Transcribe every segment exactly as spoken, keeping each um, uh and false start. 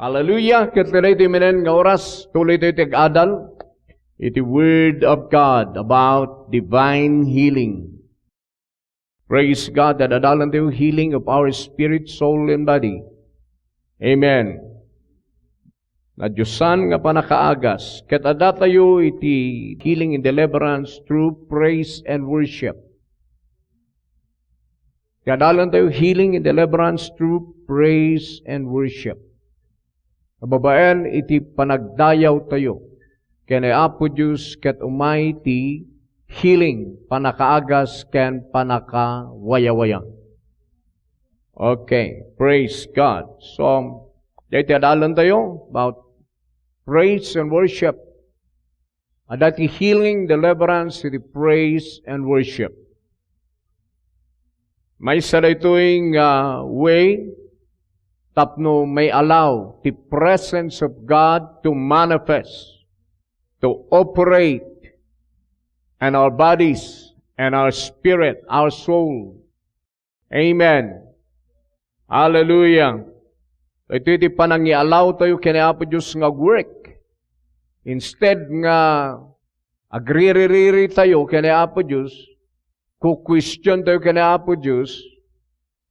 Hallelujah! Ket kadaytoy manen nga oras, tuloy tayo ti ag-adal iti Word of God about divine healing. Praise God, ad-adalan tayo healing of our spirit, soul, and body. Amen. Nadiosan nga pannakaagas, ket adda tayo iti healing and deliverance through praise and worship. Ad-adalan tayo healing and deliverance through praise and worship. Kababaen iti panagdayaw tayo ken ni Apo Dios ket umay ti healing, pannakaagas, ken pannakawayawaya. Okay, praise God. So, daytoy ad-adalan tayo about praise and worship. Adda ti healing, deliverance, iti praise and worship. Maysa daytoy nga way tapno may-allow ti presence of God to manifest, to operate in our bodies and our spirit, our soul. Amen. Hallelujah. Iti ti panangialaw tayo ken ni Apo Dios nga agwork. Instead nga agriririri tayo ken ni Apo Dios, ku-question tayo ken ni Apo Dios,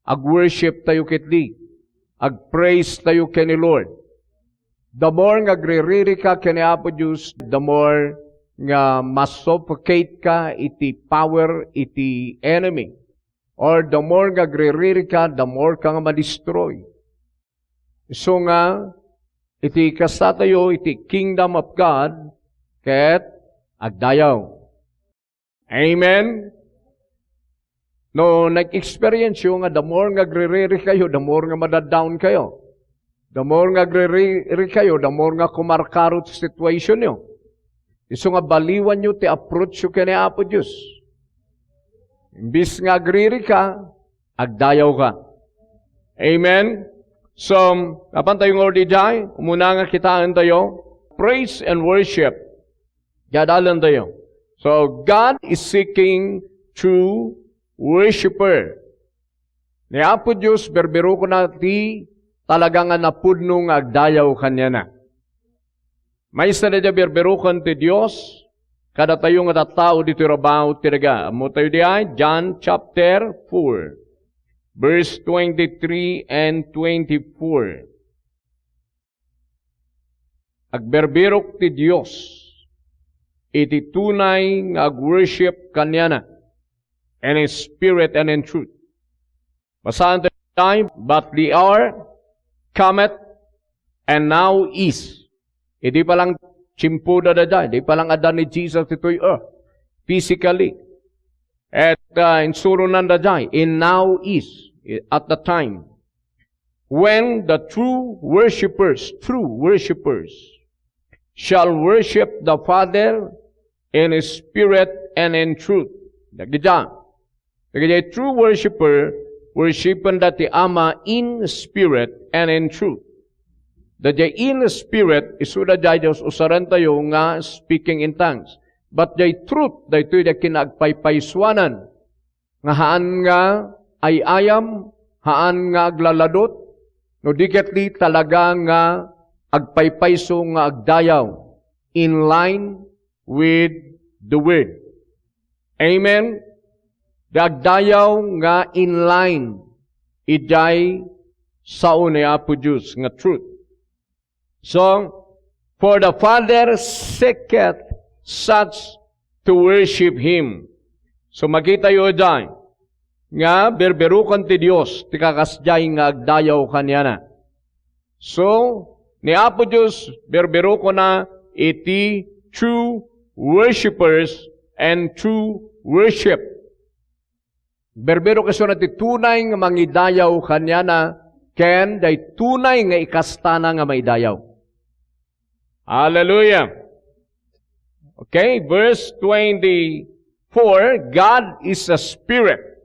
agworship tayo ketdi, agpraise tayo ken ni Lord. The more nga agririri ka ken ni Apo Dios, the more nga masuffocate ka iti power iti enemy. Or the more nga agririri ka, the more ka nga madestroy. Isu nga, iti kasta tayo, iti kingdom of God, ket agdayaw. Amen? No, nag-experience yo nga the more nga agririri kayo, the more nga madadown kayo. The more nga agririri kayo, the more nga kumarkaro ti situation yo. Isu nga baliwan yo ti approach yo ken ni Apo Dios. Imbis nga agriri ka, agdayaw ka. Amen? So, apan tayo nga ordi jay, umuna nga kitaen tayo, praise and worship. Jadalan tayo. So, God is seeking true worshiper. Ni Apo Dios, berbirokona ti talaga nga napudno nga agdayaw kaniana. Maysa dayta berberoken ti Dios kadatayo nga tattao ditoy rabaw ti daga. Ammo tayo diay, John chapter four, verse twenty-three and twenty-four. Agberbirok ti Dios iti tunay nga agworship kaniana, and in spirit and in truth. Basaen tayo, "But the hour cometh, and now is." Idi pa lang tiempo da daydiay, idi pa lang adda ni Jesus ditoy earth, physically. Et, ah, insuronan daydiay, "And now is," at the time, "when the true worshippers, true worshippers, shall worship the Father in spirit and in truth." Dagita. Dagiti true worshipper, worshipen da ti Ama in spirit and in truth. Daydiay in spirit, isu daydiay ti us-usaren tayo nga speaking in tongues. But diay truth, daytoy diay kinaagpaypaysuanan nga haan nga ay-ayam, haan nga aglaladot, no di ket di talaga nga agpaypayso nga agdayaw in line with the word. Amen? Di agdayaw nga in line idiay sao ni Apo Dios nga truth. So, "For the Father seeketh such to worship him." So, makita yo diay nga berberoken ti Dios ti kakasdiay nga agdayaw kaniana. So, ni Apo Dios, berberokona iti true worshippers and true worship. Berberok isuna ti tunay nga mangidayaw kaniana ken diay tunay nga ikastana nga maidayaw. Hallelujah. Okay, verse twenty-four, "God is a spirit."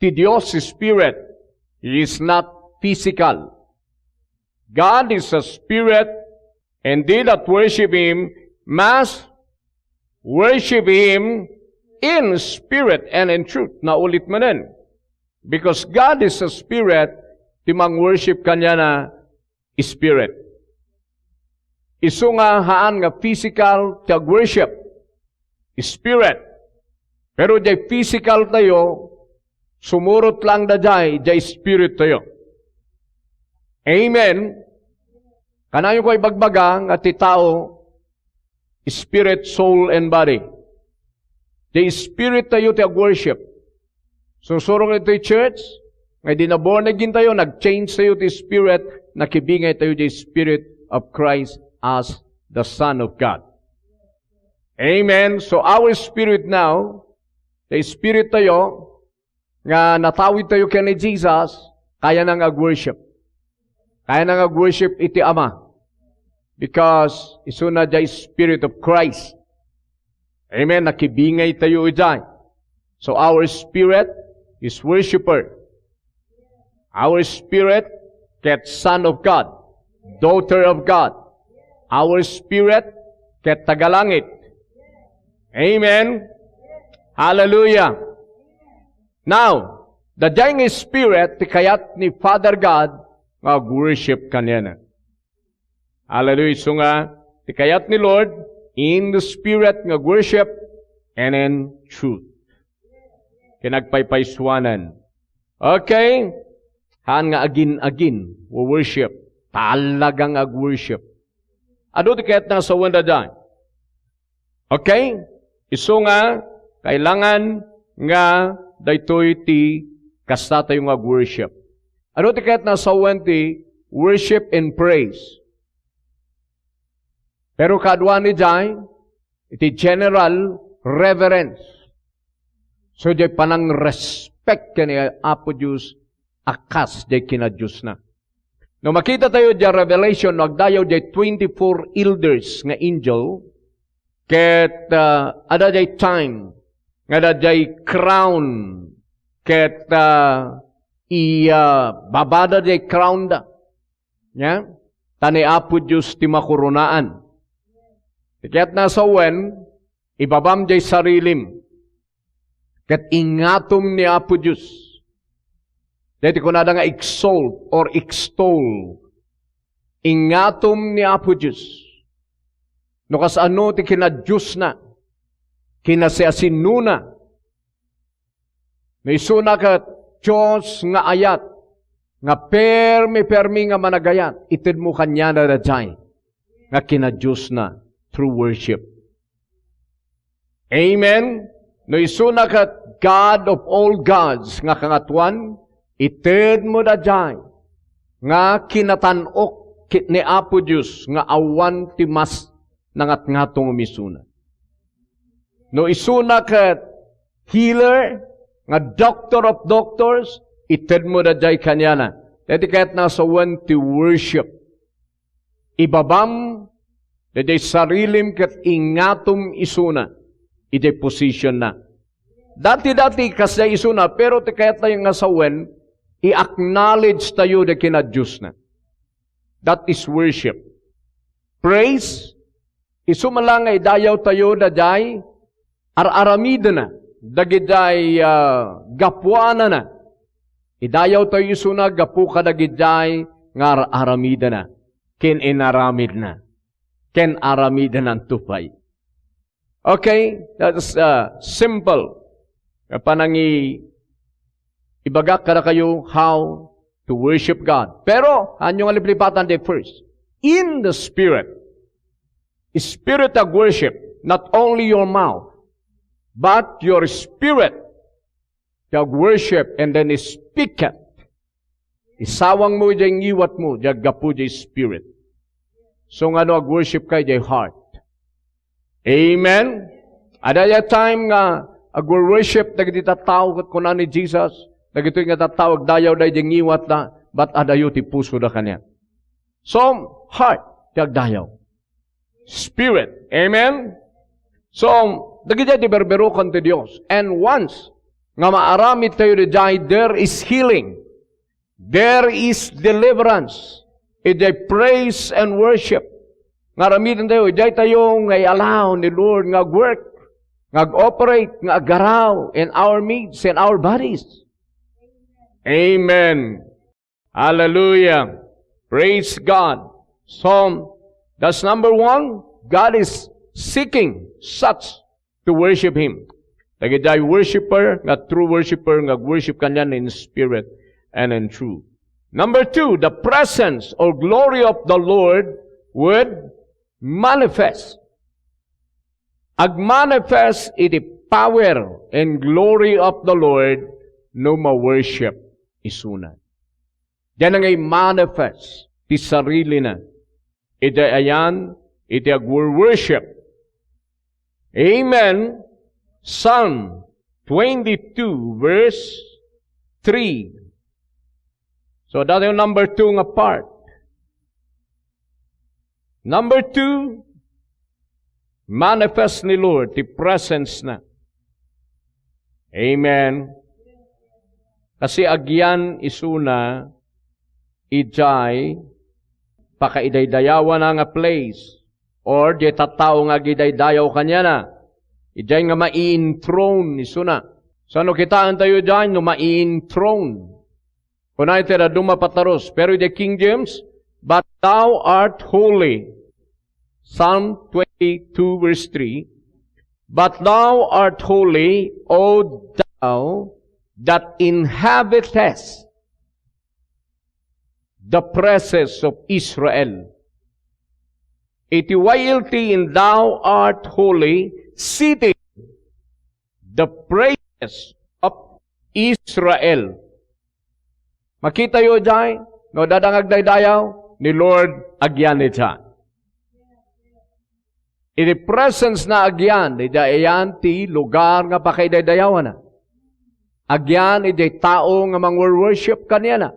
Ti Dios is spirit. He is not physical. "God is a spirit, and they that worship him must worship him in spirit and in truth." Naulit manen. Because God is a spirit, ti mangworship kaniana Spirit. Isu nga haan nga physical ti ag-worship. Spirit. Pero diay physical tayo, sumurot lang da diay, diay spirit tayo. Amen. Kanayon ko ibagbaga nga ti tao, spirit, soul, and body. Ti spirit tayo ti ag-worship. Sursurong iti church, nga idi na born again tayo, nag-change tayo ti spirit, nakibingay tayo ti Spirit of Christ as the Son of God. Amen. So our spirit now, the spirit tayo, nga natawid tayo ken ni Jesus, kaya nang ag-worship. Kaya nang ag-worship iti Ama. Because isuna diay Spirit of Christ. Amen. Nakibingay tayo idiay. So our spirit is worshiper. Our spirit ket son of God, daughter of God. Our spirit ket tagalangit. Amen. Hallelujah. Now, daydiay nga spirit ti kayat ni Father God nga ag-worship kaniana. Hallelujah. Isu nga, ti kayat ni Lord, in the spirit nga ag-worship and in truth. Kinagpaypaysuanan. Okay? Haan nga agin-agin, wo-worship. Talagang ag-worship. Adu ti kayat na sawen daydiay. Okay? Isu nga, kailangan nga daytoy ti kasta tayo nga ag-worship. Adu ti kayat na sawen ti worship and praise. Pero kaaduan idiay, iti general reverence. So, diay panang-respect ken ni Apo Dios a kas diay kinadiosna. No makita tayo diay Revelation, no agdayaw diay twenty-four elders nga angel, ket, ah, ada diay time, nga ada diay crown, ket, ah, iya, babada diay crown da. Nya? Ta ni Apo Dios ti makoronaan. Ti kayat na sawen, ibabam diay sarilim. Ket ingatom ni Apo Dios. Daytoy kunada nga exalt or extol. Ingatom ni Apo Dios. No kasano ti kinadiosna, kinasiasinona, no isuna ket Dios nga ayat, nga permi-permi nga managayat, itedmo kaniana daydiay nga kinadiosna through worship. Amen? No isuna ket God of all gods nga kangatoan, itedmo daydiay nga kinatan-ok ket ni Apo Dios nga awan ti mas nangatngato nga isuna. No isuna ket healer, nga doctor of doctors, itedmo daydiay kaniana. Daytoy kayat na sawen ti worship. Ibabam daydiay sarilim ket ingatom isuna idiay posisionna. Dati-dati, kasdiay isuna, pero ti kayat tayo nga sawen, i-acknowledge tayo diay kinadiosna. That is worship. Praise, isu man la nga idayaw tayo daydiay ar-aramidena, dagidiay, ah, gapuanana. Idayaw tayo isuna gapu kadagidiay nga ar-aramidena, ken inaramidna, ken aramidenanto pay. Okay, that's, uh, simple. Panangi-, ibagak kadakayo how to worship God. Pero, anyo nga liplipatan the first? In the spirit. Spirit of worship, not only your mouth, but your spirit. Ti ag-worship and then speak it. Isawangmo idiay ngiwatmo, diay aggapu diay spirit. So, nga no ag-worship ka idiay heart. Amen? Adda diay time nga ag-worship dagiti tattao, ket kuna ni Jesus, dagitoy nga tattao, agdayawda idiay ngiwatda, but adayo ti pusoda kaniak. So, heart, ti agdayaw. Spirit. Amen? So, dagiti ti berberukon ti Dios. And once nga maaramid tayo diay, there is healing. There is deliverance. Idiay praise and worship. Nga aramiden tayo, idiay tayo nga i-allow ni Lord nga ag-work, nga ag-operate, nga agaraw in our midst, in our bodies. Amen. Hallelujah. Praise God. So, that's number one. God is seeking such to worship Him. Dagiti worshipper, nga true worshipper, nga worship kanian in spirit and in truth. Number two, the presence or glory of the Lord would manifest. Agmanifest iti power and glory of the Lord no ma-worship isuna. Diay nga i-manifest ti sarilina iti ayan, iti agwor-worship. Amen. Psalm twenty-two, verse three. So, that is number two nga part. Number two, manifest ni Lord, ti presence na. Amen. Kasi agyan isuna, idiay pakaidaydayawana nga place, or diay tattao nga agidaydayaw kaniana, idiay nga mai-enthrone isuna. So, no kitaentayo diay, no mai-enthrone, kuna iti dadduma a patarus, pero iti King James, "But thou art holy." Psalm twenty-two, verse three, "But thou art holy, O thou that inhabitest the presence of Israel." Iti Y L T in "Thou art holy, city, the praises of Israel." Makitayo diay, no, adda nga agdaydayaw, ni Lord agyan idiay. Iti presence na agyan, idiay ayan ti lugar nga pakaidaydayawana. Agyan idiay tao nga mangwor-worship kaniana.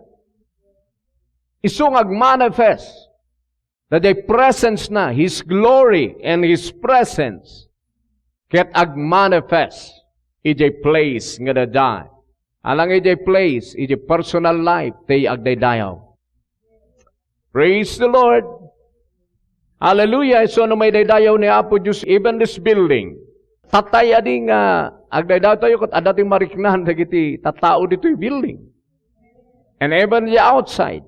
Isu nga agmanifest, that the presence na, His glory and His presence, ket agmanifest idiay place nga daydiay. Alang idiay place, idiay personal life, ti agdaydayaw. Praise the Lord. Hallelujah. So, no maidaydayaw ni Apo Dios, even this building, tatay adi nga agdaydayaw tayo, ket adda ti mariknan dagiti tattao ditoy building. And even the outside.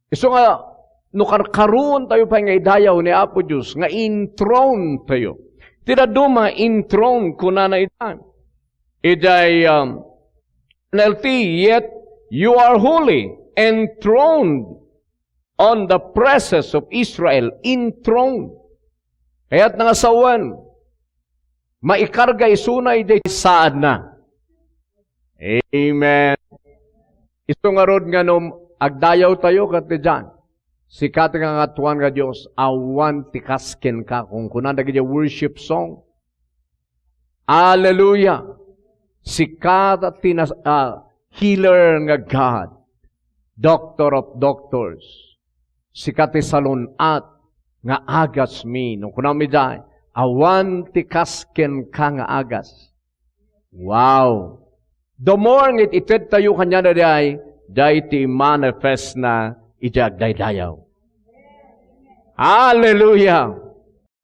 Isu nga, no karkaruon tayo pay nga idayaw ni Apo Dios, nga enthrone tayo. Ti dadduma, enthrone, kunana ita. Idiay, um, N L T, "Yet you are holy, enthroned on the presence of Israel." Enthroned. Kayat nga sawen, maikarga isuna idiay saadna. Amen. Isu ngarud nga no agdayaw tayo ket diay, sika ti Kangatoan nga Dios, awan ti kas kenka, kunkunana dagiti worship song. Hallelujah! Sika ti nas-, ah, healer nga God, doctor of doctors. Sika ti salun-at nga agasmi. No kunam idiay, awan ti kas kenka nga agas. Wow! The more nga it-ited tayo kaniana diay, diay ti manifest na iti agdaydayaw. Hallelujah!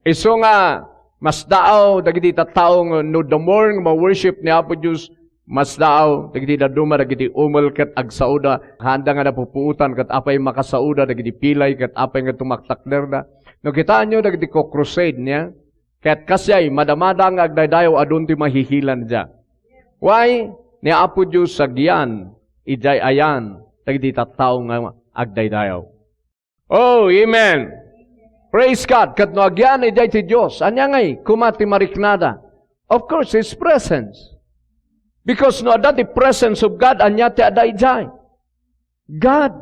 Isu nga, masdaaw dagiti tattao nga no the more nga ma-worship ni Apo Dios, masdaaw dagiti dadduma dagiti umel ket agsaoda, haanda nga napupuotan ket apay makasaoda dagiti pilay ket apay nga tumaktakderda. No kitaenyo dagiti co-crusade niya, ket kasiay, madamada nga agdaydayaw, adun ti mahihilan dia. Why? Ni Apo Dios agyan, idiay ayan, dagiti tattao nga agdaydayaw. Oh, amen. Praise God. Ket no agyan idiay ti Dios, ania ngay koma ti mariknada? Of course, His presence. Because no adda ti presence of God, ania ti adda idiay? God.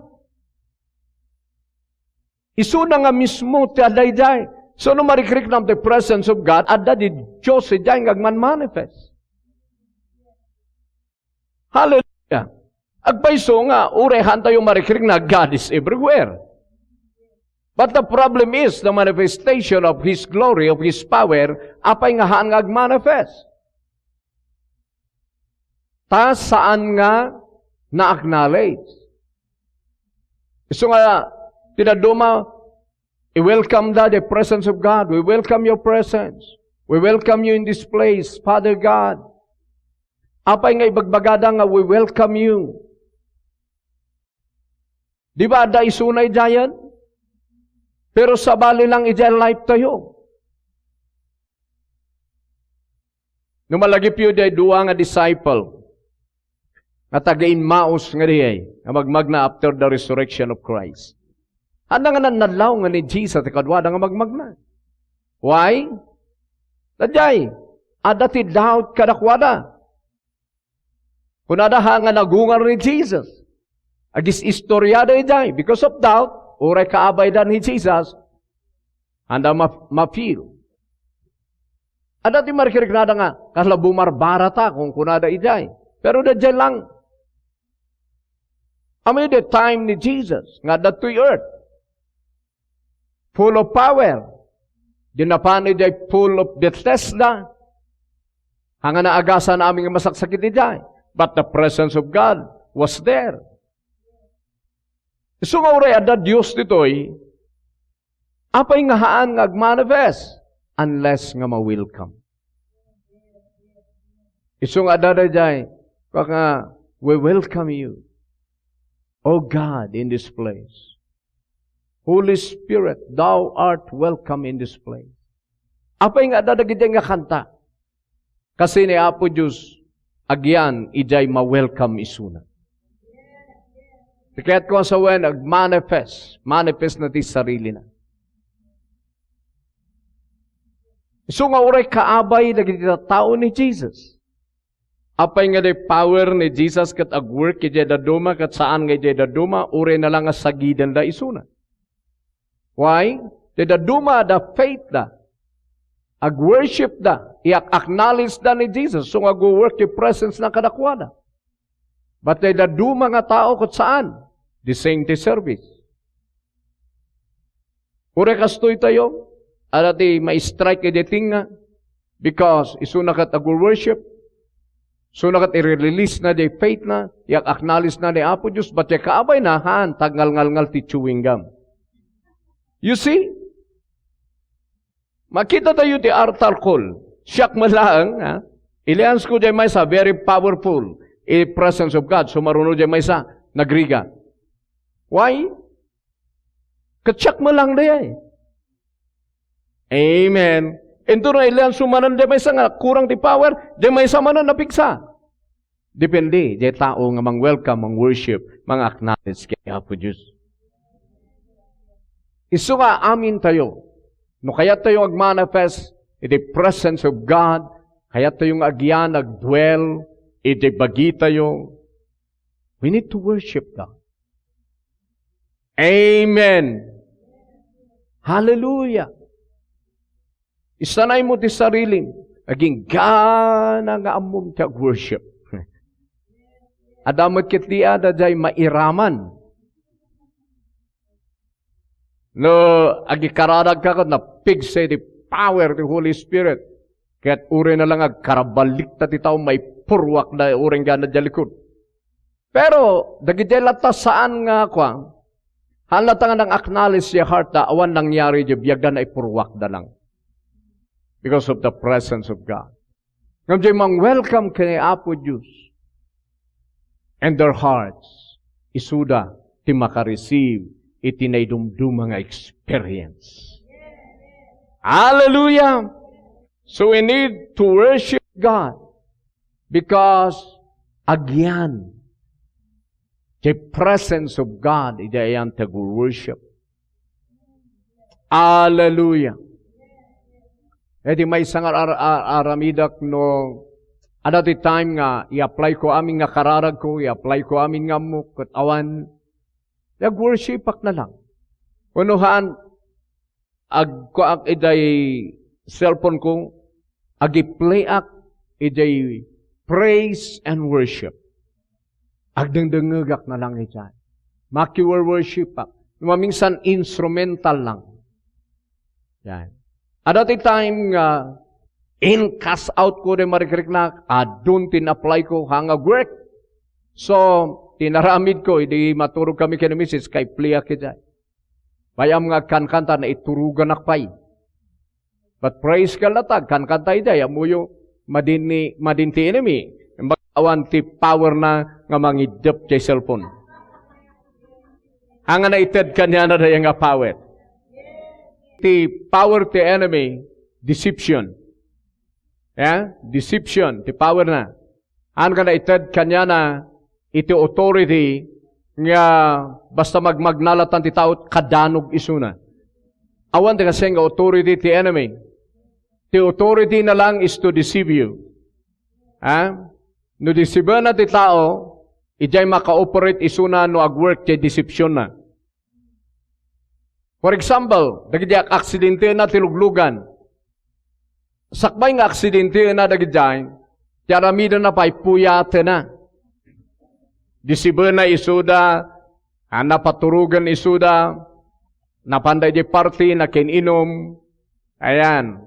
Isuna nga mismo ti adda idiay. So, no marikriknam ti presence of God, adda ti Dios idiay nga agmanmanifest. Hallelujah. Agpayso nga, uray haantayo marikrikna, God is everywhere. But the problem is the manifestation of His glory, of His power, apay nga haan nga agmanifest? Ta saan nga na-acknowledge. Isu nga, ti dadduma, i-welcome da the presence of God. We welcome your presence. We welcome you in this place, Father God. Apay nga ibagbagada nga we welcome you? Di ba adda isuna idiayen? Pero sabali lang idiay life tayo. No malagipyo diay dua nga disciple nga taga-Emmaus nga diay nga magmagna after the resurrection of Christ. Anda nga nannadlaw nga ni Jesus ti kaduada nga magmagna? Why? Daydiay, adda ti doubt kadakuada. Kunada ha nga nagungar ni Jesus. Agis-istoriada idiay. Because of doubt, uray kaabayda ni Jesus, anda ma-, ma-feel. Adda ti marikiriknada nga, kasla bumarbara ta, kung kunada idiay. Pero daydiay lang. Amin the time ni Jesus, nga adda toy earth. Full of power. Di napan idiay full of Bethesda. Haan nga naagasan amin nga masaksakit idiay. But the presence of God was there. Isu nga uray adda Dios ditoy, apay nga haan nga agmanifest unless nga ma-welcome. Isu nga adda daydiay, baka, "We welcome you, O God, in this place. Holy Spirit, thou art welcome in this place." Apay nga adda dagiti nga kanta? Kasi ni Apo Dios, agian idiay ma-welcome isuna. Ti kayatko a sawen, agmanifest, manifest na ti sarilina. Isu nga uray kaabay dagiti tattao ni Jesus. Apay nga di power ni Jesus ket agwork idiay dadduma ket saan nga idiay dadduma, uray na lang nga sagidenda isuna. Why? Ti dadduma da faith da. Agworship da. Iyak acknowledge da ni Jesus. So nga agwo-work ti presence na kadakuada. But ti dadduma nga tao ket saan. Di sing ti service. Uray kastoy tayo, adda ti ma-strike iti tengnga, because isuna ket agwo-worship, isuna ket i-release na di faith na, iyak acknowledge na ni Apo Dios, but ti kaabayna, haan, tagngalngalngal ti chewing gum. You see? Makita tayo ti altar call. Siak met laeng, ha? Iliansko diay maysa, very powerful. In presence of God, sumaruno diay maysa, nagrigat. Why? Ket siak met laeng diay. Amen. Inton nailianso manen diay maysa nga kurang ti power, diay maysa manen napigsa. Depende, diay tao nga mang-welcome, mang-worship, mang-acknowledge ken Apo Dios. Isu nga amin tayo, no kayat tayo agmanifest iti presence of God, kayat tayo nga agian, agdwell iti bagi tayo, we need to worship God. Amen. Hallelujah. Isanaymo ti sarilim. Aginggana nga ammom ti ag-worship. Adda met ket dia, daydiay mairaman. No, agikararagka ket napigsa ti power ti Holy Spirit. Ket uray na lang agkarabalikta ti tao, maipurruakda uray nga adda diay likod. Pero, dagiti latta saan nga kua, haan latta nga nang-acknowledge ti heart da, awan nangyari diay biag da, naipurruakda lang. Because of the presence of God. Ngem diay mang-welcome ken ni Apo Dios. And their hearts, isuda ti makareceive iti naidumduma nga experience. Hallelujah! So we need to worship God because agian ti presence of God iti ayan ti ag-worship. Hallelujah. Iti maysa nga ar-, ar-, aramidek no, adda ti time nga i-apply ko amin nga kararag ko, i-apply ko amin nga ammok, ket awan, nag-worship ak na lang. Wenno haan, agkuak idiay cellphone ko, agi-play ak idiay praise and worship. Agdengdengngegak na lang idiay. Maki-worship ak. Maminsan instrumental lang. Yan. Adda ti time nga in-cast out ko diay marikriknak, adun ti in-apply ko, haan nga work. So, ti inaramid ko, idi maturog kami ken ni misis, kai-play ak idiay. Bay-am nga agkankanta, naituroganak pay. But praise God latta, agkankanta idiay, ammoyo, madin ni, madin ti enemy. Imbag awan ti power na nga mangiddep ti cellphone. Haan nga naited kaniana dayta nga power. Ti power ti enemy, deception. Yeah? Deception, ti power na. Haan nga naited kaniana iti authority nga basta magmagna latan ti tao, kadanog isuna. Awan ti kasdiay nga authority ti enemy. Ti authority na lang is to deceive you. Ha? No deceivena ti tao, idiay maka-operate isuna no agwork ti deception na. For example, dagiti ak-, aksidentena ti luglugan. Sakbay nga aksidentena dagidiay, ti aramidena pay puyatena. Deceivena isuda, a, napaturogen isuda, napanda idiay party, nakin-inum, ayan.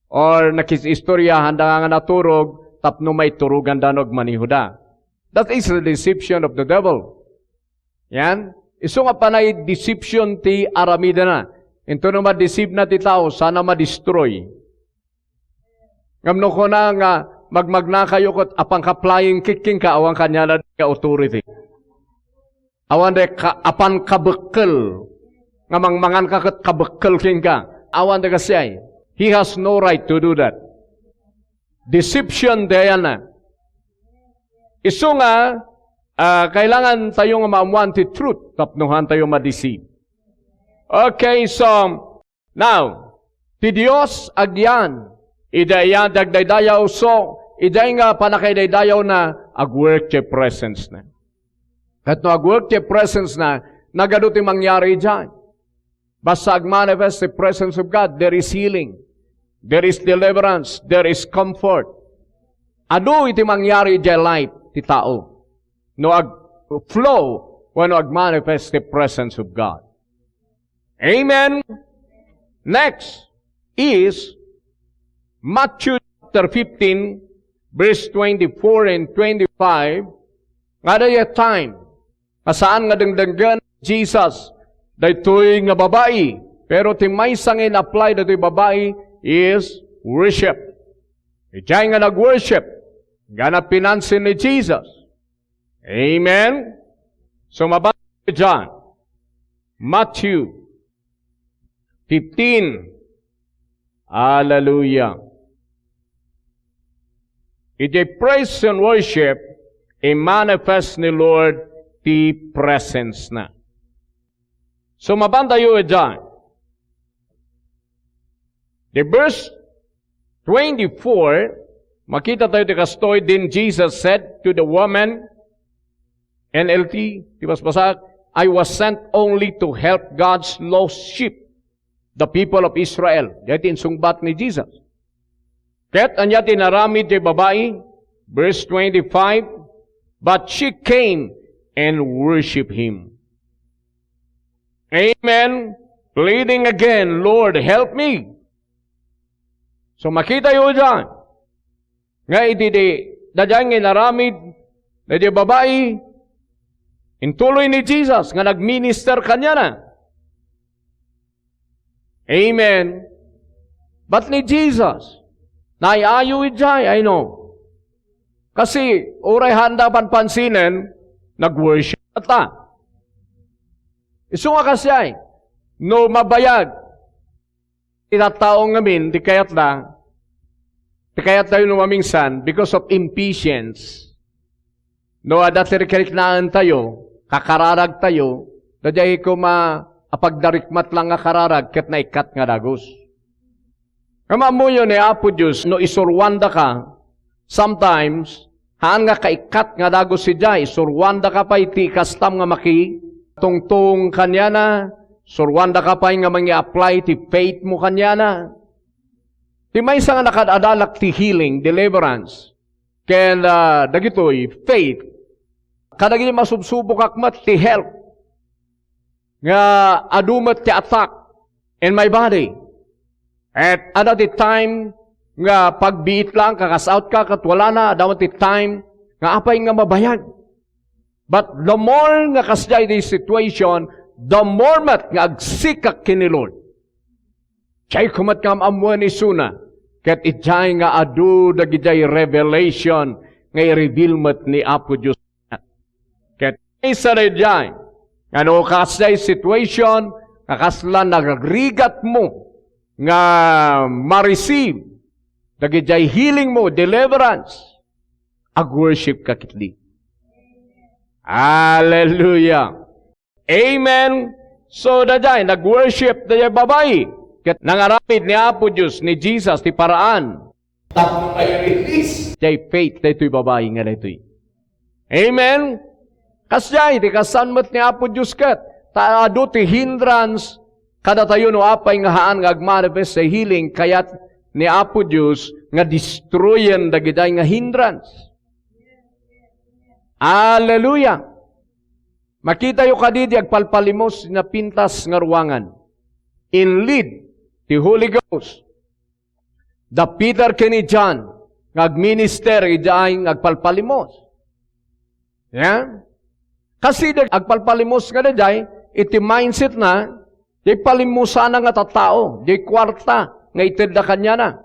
Or nakis-istorya, haan da nga naturog, tapno maituroganda no agmanehoda. That is the deception of the devil. Yan. Isu nga panay deception ti aramidena. Intono ma-deceive na ti tao, saan a ma-destroy. Ngem no kuna nga magmagnakayo ket apanka flying kick kenka, awan kaniana nga authority. Awan da ka-, apan kabekkel. Nga mangmanganka ket kabekkel kenka. Awan da kasdiay. He has no right to do that. Deception dayana. Isu nga, ah, kailangan tayo nga maammuan ti truth tapno haan tayo ma-deceive. Okay, so, now, ti Dios agyan, idiay dagdaydayaw, so, idiay nga pannakaidaydayaw na, agwork ti presence na. Ket no agwork ti presence na, nagadu ti mangyari idiay. Basta agmanifest ti presence of God, there is healing, there is deliverance, there is comfort. Adu iti mangyari idiay life ti tao no ag-flow wenno agmanifest ti presence of God. Amen. Next is Matthew chapter fifteen, verse twenty-four and twenty-five. Nga dayta time, nga saan nga dengdenggen ni Jesus daytoy nga babai. Pero ti maysa nga in-apply daytoy babai is worship. Idiay nga nag-worship, nga napinansin ni Jesus. Amen? So, mabasa John, Matthew fifteen. Hallelujah. Iti praise and worship, i-manifest ni Lord ti presence na. So, mabantayo idiay. The verse twenty-four, makita tayo ti kastoy, "Then Jesus said to the woman," N L T, ti basbasaak, "I was sent only to help God's lost sheep, the people of Israel." Dayta ti insungbat ni Jesus. Ket ania ti inaramid ti babai? Verse twenty-five, "But she came and worshiped him." Amen. Pleading again, "Lord, help me." So, makita yo dyan nga iti di, dayta nga inaramid dayta babai, intuloy ni Jesus nga nagminister kaniana. Amen. But ni Jesus, naay-ayo idiay, I know. Kasi, uray haanda panpansinen, nag-worship ta. Isu nga kasdiay, no mabayag, ti tattao ngamin, ti kayatda, ti kayatda no mamingsan, because of impatience. No adda ti riknaan tayo, kakararag tayo, dayta koma a pagdarikmat lang nga kararag ket naikkat nga dagus. Nga maammoyo ni Apo Dios, no isuruandaka, sometimes, haan nga kaikkat nga dagus idiay, isuruandaka pay ti kastam nga makitungtong kaniana, suruandaka pay nga mangi-apply ti faith mo kaniana. Ti maysa nga nakaad-adalak ti healing, deliverance, ken, ah, dagitoy, faith. Kadagiti masubsubokak met ti health nga adu met ti attack in my body. At adda ti time nga pagbiit lang, kakasaotka, ket wala na, adda met ti time nga apay nga mabayag. But the more nga kasdiay ti situation, the more met nga agsikak ken ni Lord. Diay ko met nga am-ammoen isuna, ket idiay nga adu dagidiay revelation nga i-reveal met ni Apo Dios. Ket maysa daydiay, Nga no kasdiay situation, nga kasla nagrigatmo nga ma-receive dagidiay healing mo, deliverance, ag-worship ka ketdi. Hallelujah. Amen. So, daydiay, nag-worship daydiay babai. Ket nangaramid ni Apo Dios, ni Jesus, ti paraan tapno mai-release diay faith daytoy babai nga daytoy. Amen. Kasdiay, ti kasan met ni Apo Dios ket, ta adu ti hindrance kadatayo no apay nga haan nga agmanifest a healing, kayat ni Apo Dios nga destroyen dagidiay nga hindrance. Hallelujah! Makitayo kadi di agpalpalimos ti napintas nga ruangan. Inlead ti Holy Ghost da Peter ken ni John nga agminister idiay nga agpalpalimos. Yeah? Kasi di agpalpalimos nga daydiay, iti mindset na, di palimusana nga tattao, di kuarta nga itedda kaniana.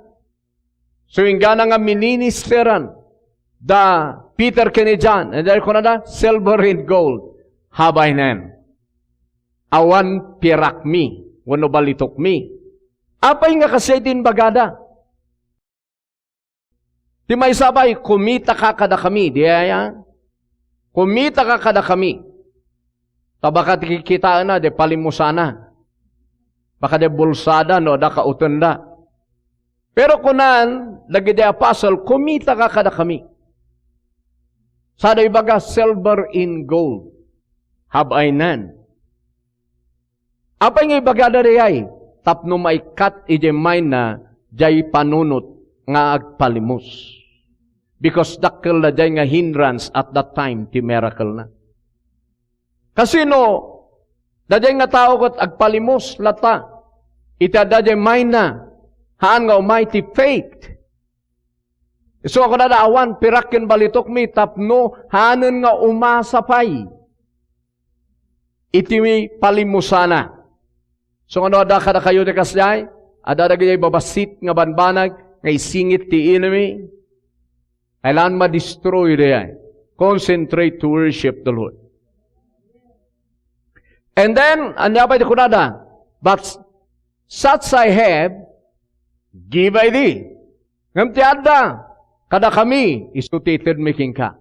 So, inggana nga mininisteran da Peter ken ni John, and then kunada, "Silver and gold have I none. Awan pirakmi wenno balitokmi." Apay nga kasdiay ti imbagada? Ti maysa pay, "Kumitaka kadakami," di aya? "Kumitaka kadakami." Ta baka ti kikitaenna, di palimusana. Baka di bulsada, no, da kautenda. Pero kunan, dagiti apostle, "Kumitaka kadakami." Sada ibaga, "Silver and gold have I none." Apay nga ibagada dayay? Tapno maikkat idiay mind na diay panunot nga agpalimos. Because dakkel na diay nga hindrance at that time ti miracle na. Kasi no, daydiay nga tao ket agpalimos latta, iti adda diay mind na, haan nga umay ti faith. Isu a kunada, "Awan pirak ken balitokmi," tapno hanen nga umasa pay iti palimusana. So, ngano adda kadakayo ti kasdiay? Adda dagiti babassit nga banbanag nga isingit ti enemy. Kailangan ma-destroy dayay. Concentrate to worship the Lord. And then, ania pay ti kunada? "But such I have, give I thee." Ngem ti adda kadakami, isu ti itedmi kenka.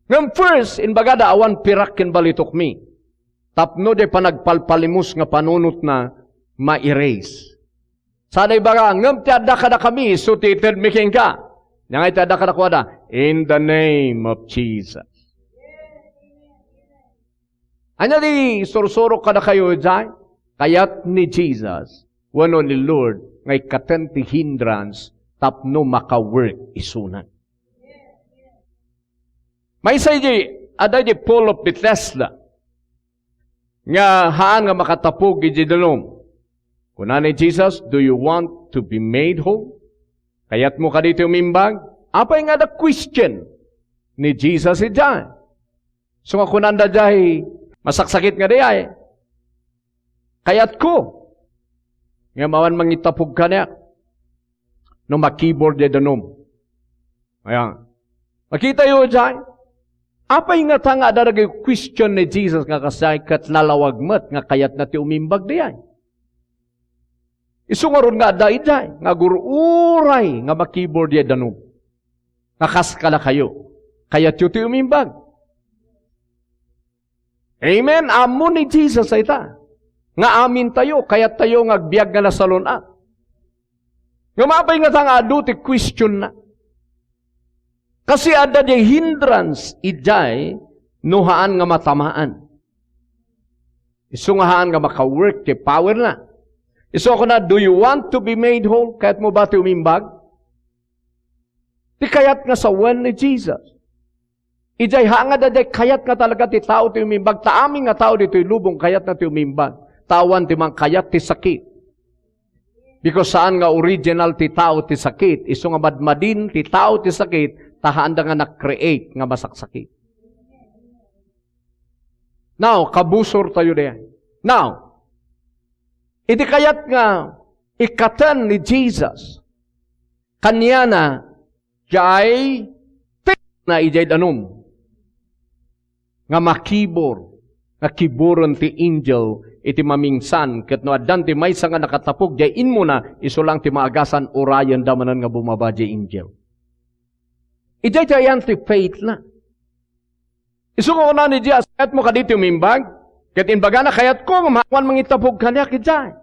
Ngem first, imbagada, "Awan pirak ken balitokmi." Tapno diay panagpalpalimos nga panunotna ma-erase. Sada ibaga, "Ngem ti adda kadakami, isu ti itedmi kenka." Ania ngay ti adda kadakuada? "In the name of Jesus." Ania ti isursuro kadakayo idiay? Kayat ni Jesus wenno ni Lord nga ikkaten ti hindrance tapno maka-work isuna. Maysa idi, adda idi pool of Bethesda nga haan nga makatapog iti danum. Kuna ni Jesus, "Do you want to be made whole?" Kayatmo kadi ti umimbag? Apay nga adda question ni Jesus idiay? So nga kunanda diay, masaksakit nga diay, "Kayatko, ngem awan mangitapog kaniak no makibor diay danum." Aya, makitayo diay, apay ngata nga adda dagiti question ni Jesus nga kasdiay ket nalawag met nga kayatna ti umimbag diay? Isu ngarud nga adda idiay nga agur-uray nga makibor diay danum. Nga kas kadakayo, kayatyo ti umimbag. Amen? Ammo ni Jesus dayta. Nga amintayo, kayattayo nga agbiag nga nasalun-at. Ngem apay ngata nga adu ti questionna? Kasi adda diay hindrance idiay no haan nga matamaan. Isu nga haan nga maka-work ti powerna. Isu a kuna, "Do you want to be made whole?" Kayatmo ba ti umimbag? Ti kayat nga sawen ni Jesus. Idiay haan nga adda diay kayat nga talaga ti tao ti umimbag, ta amin nga tao ditoy lubong kayatna ti umimbag. Ta awan ti mangkayat ti sakit. Because saan nga original ti tao ti sakit, isu nga madmadin ti tao ti sakit, ta haanda nga na-create nga masaksakit. Now, kabusortayo diay. Now, iti kayat nga ikkaten ni Jesus, kaniana, diay na idiay danum nga makibor, a kiburon ti angel iti mamingsan, ket no addan ti maysa nga nakatapog diay immuna, isu lang ti maagasan, urayenda manen nga bumaba diay angel. Idiay ti ayan ti faith na. Isu nga kuna ni Jesus, "Kayatmo kadi ti umimbag?" Ket imbagana, "Kayatko, ngem awan mangitapog kaniak idiay."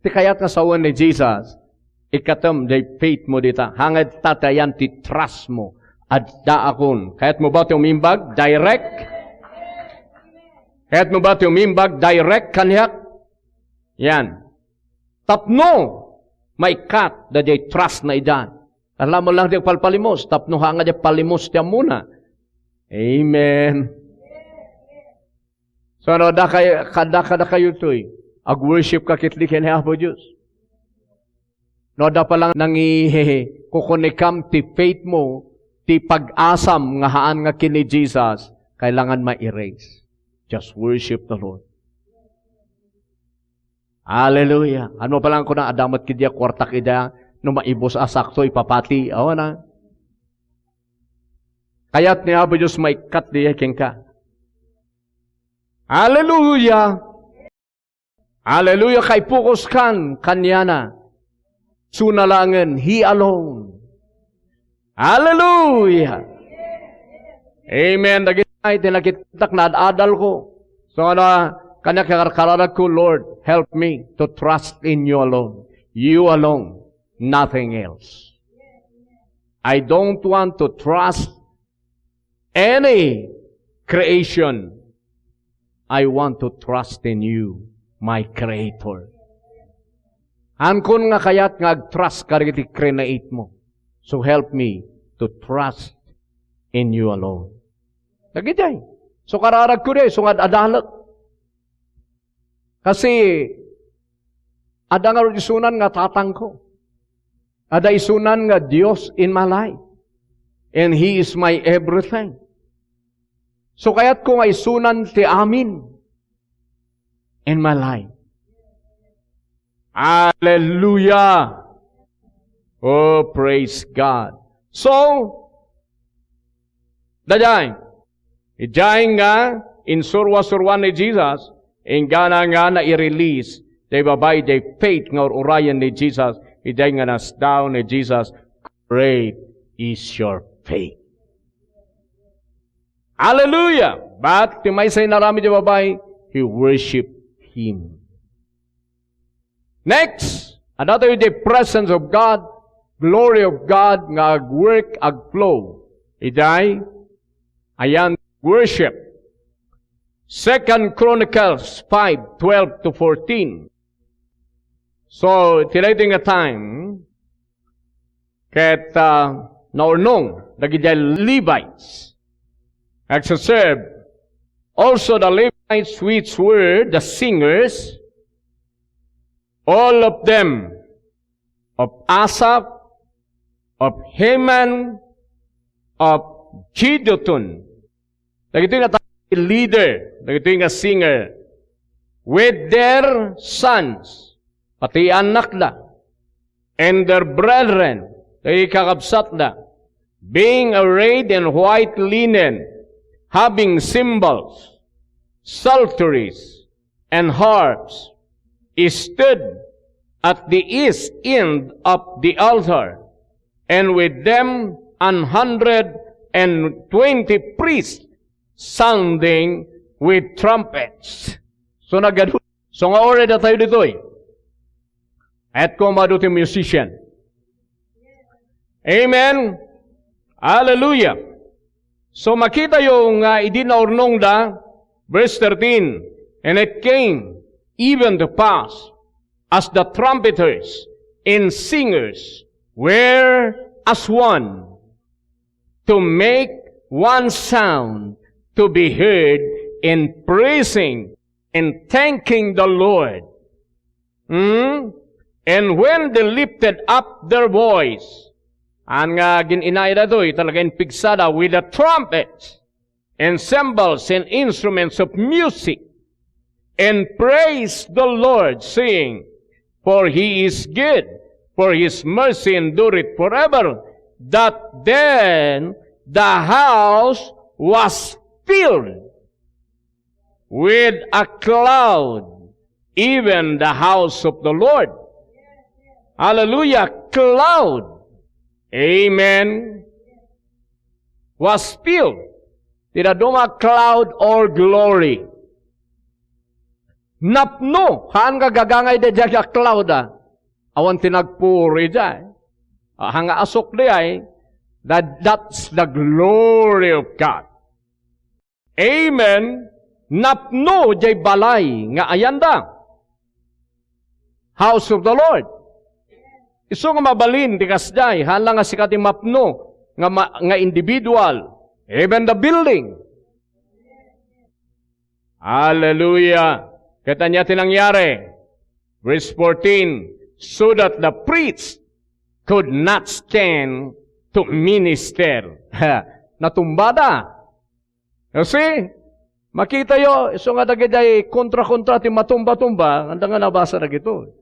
Ti kayat nga sawen ni Jesus, ikkatem diay faith mo dita. Hangad ta ti ayan ti trust mo. Addaakon. Kayatmo ba ti umimbag? Direct? Kayatmo ba ti umimbag? Direct kaniak? Yan. Tapno maikkat daydiay trust na idiay. Alam mo lang di palpalimos, tapno hangad diay palimos ti ammona. Amen. So, no, da kay-, kada, kada kayo toy, ag-worship ka ketdi ken ni Apo Dios. No, da pa lang nangi-, kukunikam ti faith mo, ti pag-asam nga haan nga ken ni Jesus, kailangan ma-erase. Just worship the Lord. Hallelujah. Ano pa lang kuna, adda met kadi a kuartak ida, no maibus a sakto, ipapati. Awan na. Kayat ni Apo Dios maikkat diay kenka. Hallelujah. Hallelujah. Kay focus kan kaniana. Suna laengen, He alone. Hallelujah. Amen. Dagiti ay ti nakitak na ad-adal ko. So, ano, kanya kakarkaradagko, "Lord, help me to trust in you alone. You alone. Nothing else. I don't want to trust any creation. I want to trust in you, my Creator." Haankon nga kayat nga ag-trust kadagiti create mo. So help me to trust in you alone. Dagiti ay. So kararagko di, so nga ad-adalek. Kasi, adda nga isunan nga tatangko. Adda isunan nga Dios in my life. And He is my everything. So, kayatko nga isunan ti amin in my life. Hallelujah! Oh, praise God. So, daydiay, idiay nga insurwa-surwan ni Jesus, inggana nga nai-release, diay babai, diay faith nga ur-urayen ni Jesus, idiay nga nasdaaw ni Jesus, "Great is your faith." Hallelujah! But ti maysa inaramid diay babai, he worshiped him. Next, adda tayo the presence of God, glory of God, nga ag-work, ag-flow. Idiay, ayan, worship. Second Chronicles five twelve to fourteen. So, ti daytoy nga time, ket, ah, naurnong dagiti Levites. Agserserb also the Levites, which were the singers, all of them, of Asaph, of Heman, of Jeduthun. Dagitoy nga ta-, leader, dagitoy nga singer, with their sons, pati annakda, and their brethren, dagiti kakabsatda, being arrayed in white linen, having cymbals, psalteries, and harps, stood at the east end of the altar, and with them an hundred and twenty priests sounding with trumpets. So, nagadu-, so, nga ore datayo ditoy. At kumado ti musician. Amen. Hallelujah. So, makitayo nga idi naurnongda, verse thirteen, "And it came even to pass, as the trumpeters and singers were as one, to make one sound to be heard in praising and thanking the Lord." Hmm? "And when they lifted up their voice," an nga gin-inayda toy, talaga in pigsada, "with the trumpets and cymbals and instruments of music, and praise the Lord, saying, 'For he is good, for his mercy endureth forever,' that then the house was filled." with a cloud, even the house of the Lord. Hallelujah. Cloud. Amen. Was filled. Ti dadduma a cloud or glory. Napno, haan nga gagangay daydiay a cloud, ah. Awan ti nagpuri daydiay. Ah, haan nga asukdiay, that, that's the glory of God. Amen. Napno jay balay nga ayanda. House of the Lord. Isu nga mabalin ti kasdiay, haan la nga sika ti mapno nga ma-, nga individual, even the building. Hallelujah. Ket ania ti nangyari? Verse fourteen, "So that the priest could not stand to minister." Natumbada. You see? Makitayo, isu nga dagidiay kontra-kontra ti matumba-tumba, anda nga nabasa dagito.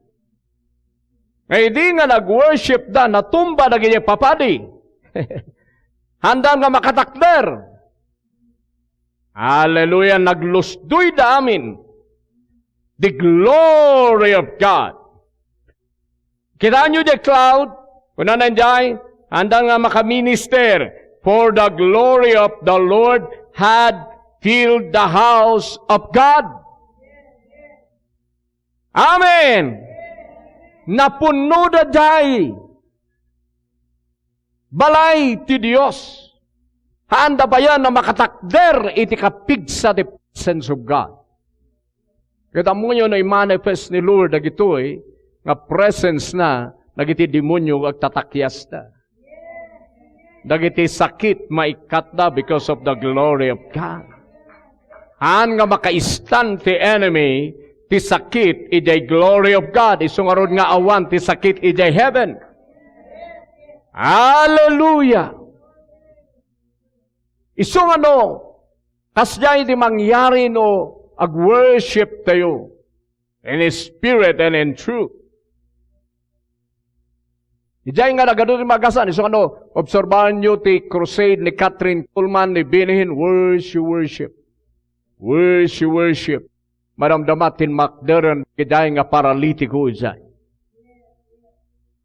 Nga idi nga nag-worship da, natumba dagidiay papadi. Haan da nga makatakder. Hallelujah, naglusdoy da amin. The glory of God. Kitaenyo diay cloud? Kunana diay, haan da nga makaminister, "For the glory of the Lord had filled the house of God." Amen! Napunno daydiay balay ti Dios. Haan da payen a makatakder iti kapigsa ti presence of God. Ket ammoyo no i-manifest ni Lord dagitoy nga presence na dagiti demonio nga agtatakyasda. Dagiti sakit maikkatda because of the glory of God. Haan nga maka-stand ti enemy ti sakit idiay glory of God. Isu ngarud nga awan ti sakit idiay heaven. Hallelujah! Isu nga no, kasdiay ti mangyari no ag-worship tayo in spirit and in truth. Idiay nga nagadu ti magasaan, isu nga no, obserbahanyo ti crusade ni Kathryn Kuhlman, ni Benny Hinn, worship, worship. Worship, worship. Madamdama ti makderen idiay nga paralitiko idiay.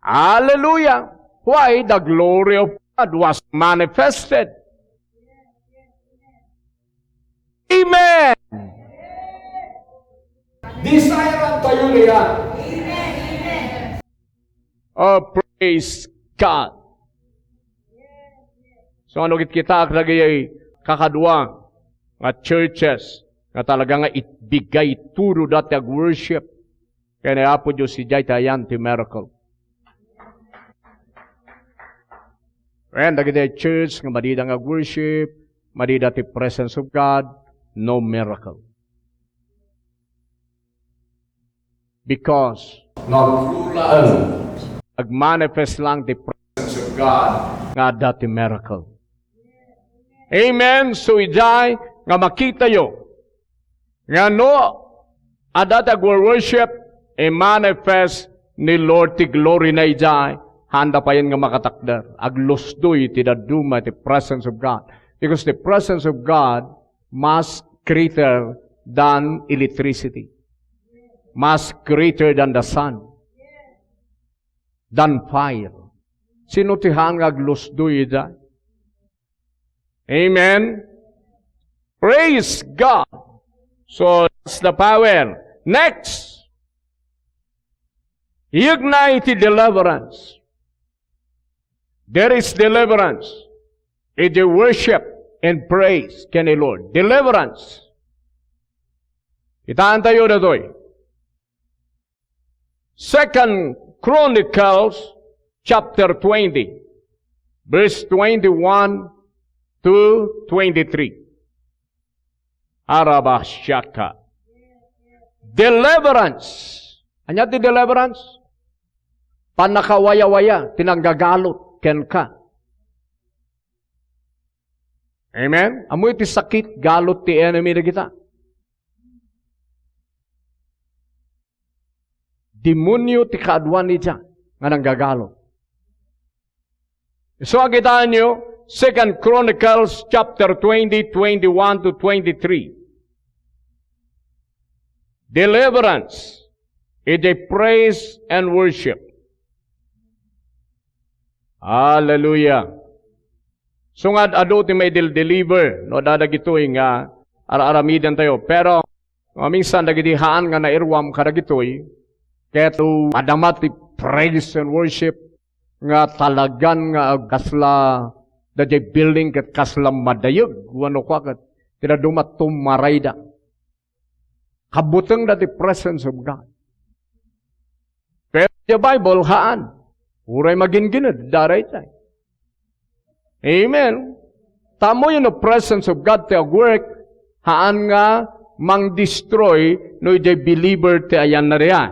Hallelujah! Why? The glory of God was manifested. Amen! Desire tayo niya. Oh, praise God. So, ano kitkitaak dagiti kakadua nga churches nga talaga nga itbiggay tudo dati ag-worship ken ni Apo Dios, idiay ti ayan ti miracle. Wen, dagiti church nga madida nga ag-worship, madida ti presence of God, no miracle. Because nagmanifest lang ti presence of God nga adda ti miracle. Amen. So, idiay nga makitayo nga no adda ti agworship, i-manifest ni Lord ti glory na idiay, haan da payen nga makatakder. Aglusdoy ti dadduma ti presence of God. Because the presence of God much greater than electricity, much greater than the sun, than fire. Sino ti haan nga aglusdoy ida? Amen. Praise God. So that's the power. Next, ignite the deliverance. There is deliverance. It is worship and praise ken ni Lord. Deliverance. Kitaan tayo datoy. Second Chronicles chapter twenty, verse twenty-one to twenty-three. Arabashaka. Deliverance. Ania ti deliverance? Pannakawayawaya ti nanggagalot kenka. Amen? Ammoyo ti sakit, galot ti enemy dagita. Demonio ti kaaduan ita nga nanggagalot. So, kitaenyo, Second Chronicles chapter twenty, twenty-one to twenty-three. deliverance, iti praise and worship. Hallelujah. Sungad adu ti maidel-deliver, no, adda dagitoy nga ar-aramiden tayo. Pero, maminsan dagiti haan nga nairuam kadagitoy, ket madama ti praise and worship, nga talagan nga ag-, kasla daydiay building ket kasla madayeg, wenno kua ket ti dadduma tumarayda. Kabutengda ti presence of God. Pero ti Bible, haan. Uray magingined, daraytay. Amen. Tammo yun, no presence of God ti agwork, haan nga mangdestroy no idiay believer ti ayanna diay.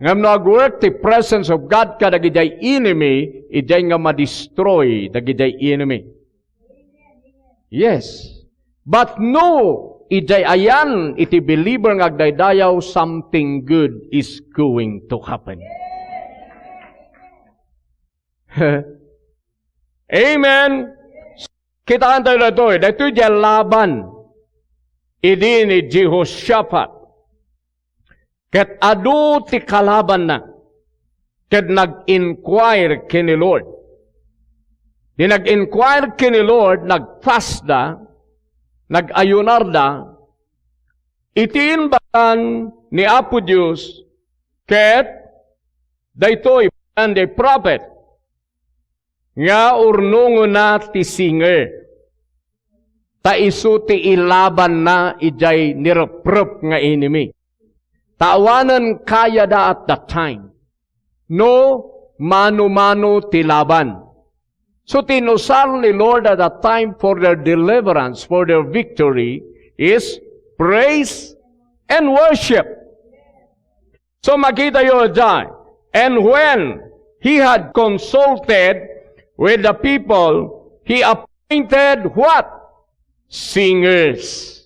Ngem no agwork ti presence of God kadagidiay enemy, idiay nga madestroy dagidiay enemy. Yes. But no, idiay ayan iti believer nga agdaydayaw, something good is going to happen. Amen. Kitaentayo daytoy. Daytoy diay laban idi ni Jehoshaphat. Ket adu ti kalabanna, ket nag-inquire ken ni Lord. Di nag-inquire ken ni Lord, nagfastda, nag-ayunarda, iti inbatan ni Apo Dios, ket daytoy, and the prophet, nga urnongenna ti singer. Ta isu ti ilabanna idiay nireprep nga enemy. Ta awanen kayada at that time. No, mano-mano ti laban. So, ti inusar ni Lord at that time for their deliverance, for their victory, is praise and worship. So, makitayo diay. And when he had consulted with the people, he appointed what? Singers.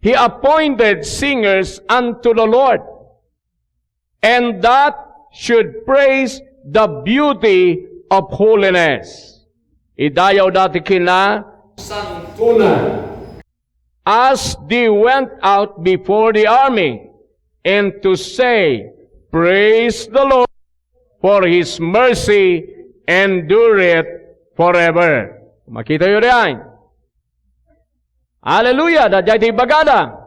He appointed singers unto the Lord, and that should praise the beauty of holiness. Idayawda ti kinasangtonan. As they went out before the army, and to say, "Praise the Lord, for his mercy endureth forever." Makitayo diay. Hallelujah! Daydiay ti ibagada.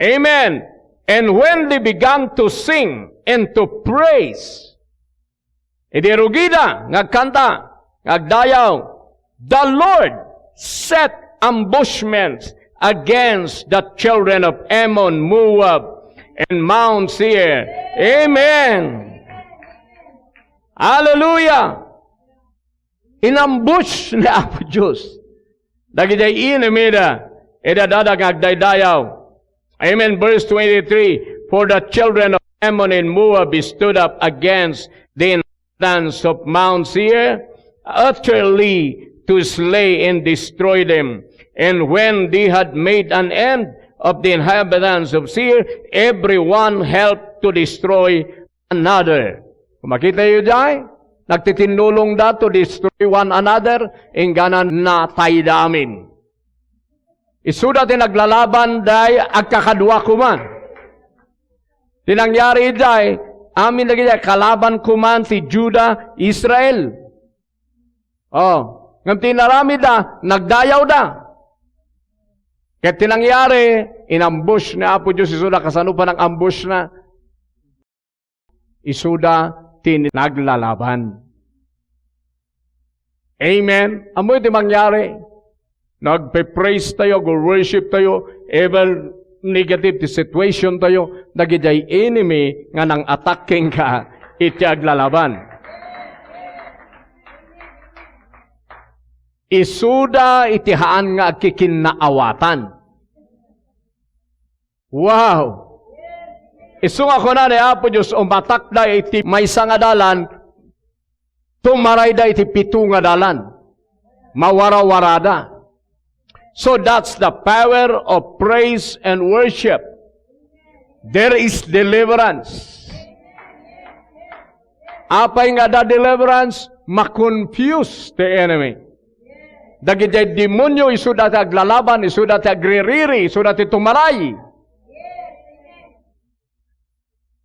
Amen. And when they began to sing and to praise, idi rugida nga agkanta, nga agdayaw, the Lord set ambushments against the children of Ammon, Moab, and Mount Seir. Amen. Hallelujah. Inambush ni Apo Dios dagidiay enemida, ida dada nga agdaydayaw. Amen. Verse twenty-three, "For the children of Ammon and Moab stood up against the inhabitants of Mount Seir, utterly to slay and destroy them. And when they had made an end of the inhabitants of Seir, every one helped to destroy another." Makitayo diay, nagtitinnulongda to destroy one another, inggana natayda amin. Isuda ti naglalaban diay agkakadua koma. Ti nangyari diay, amin dagidiay kalaban koma ti Juda, Israel. Oh, ngem ti inaramidda, nagdayawda. Ket ti nangyari, inambush ni Apo Dios isuda. Kasano pay nang-ambushna? Isuda ti naglalaban. Amen. Ammoyo ti mangyari. Nagpe-praise tayo, go-worship tayo, even negative ti situation tayo, dagidiay enemy nga nang-attack kenka iti aglalaban. Isuda iti haan nga agkikinnaawatan. Wow! Isu nga kuna ni Apo Dios, umatakda iti maysa nga dalan, tumarayda iti pito nga dalan. Mawarawarada. So that's the power of praise and worship. There is deliverance. Apay nga adda deliverance, ma-confuse the enemy. Dagidiay demonio, isuda ti aglalaban, isuda ti agririri, isuda ti tumaray.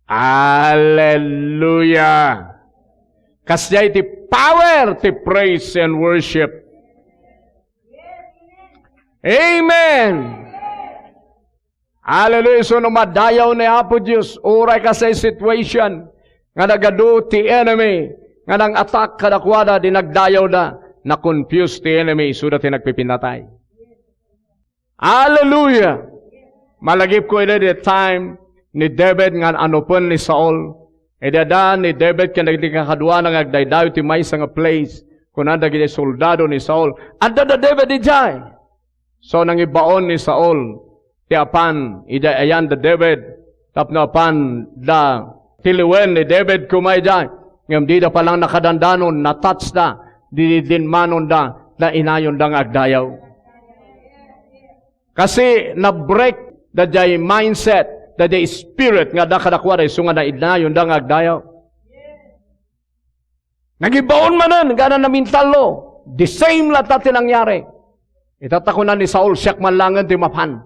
Alleluia! Kasdiay ti power ti praise and worship. Amen! Hallelujah! So, no madayaw ni Apo Dios, uray kasdiay situation nga nagadu ti enemy, nga nang-attack kadakuada, di nagdayawda, na-confuse ti enemy, isuda ti nagpipinatay. Hallelujah! Malagipko ida the time ni David nga anupen ni Saul. Idi adda ni David ken dagiti kakaduana nga agdaydayaw ti maysa nga place, kuna dagiti soldado ni Saul, "Adda da David idiay." So, nangibaon ni Saul ti apan idiay ayan da David tapno apan da tiliwen ni David koma idiay. Ngem dida pa lang nakadandanon, na-touch da, didinmanonda, nainayonda nga agdayaw. Kasi na-break daydiay mindset, daydiay spirit nga adda kadakuada isu nga nainayonda nga agdayaw. Nagibaon manen, gana namintallo. The same latta ti nangyari. Itatta kuna ni Saul, "Siak man langen ti mapan."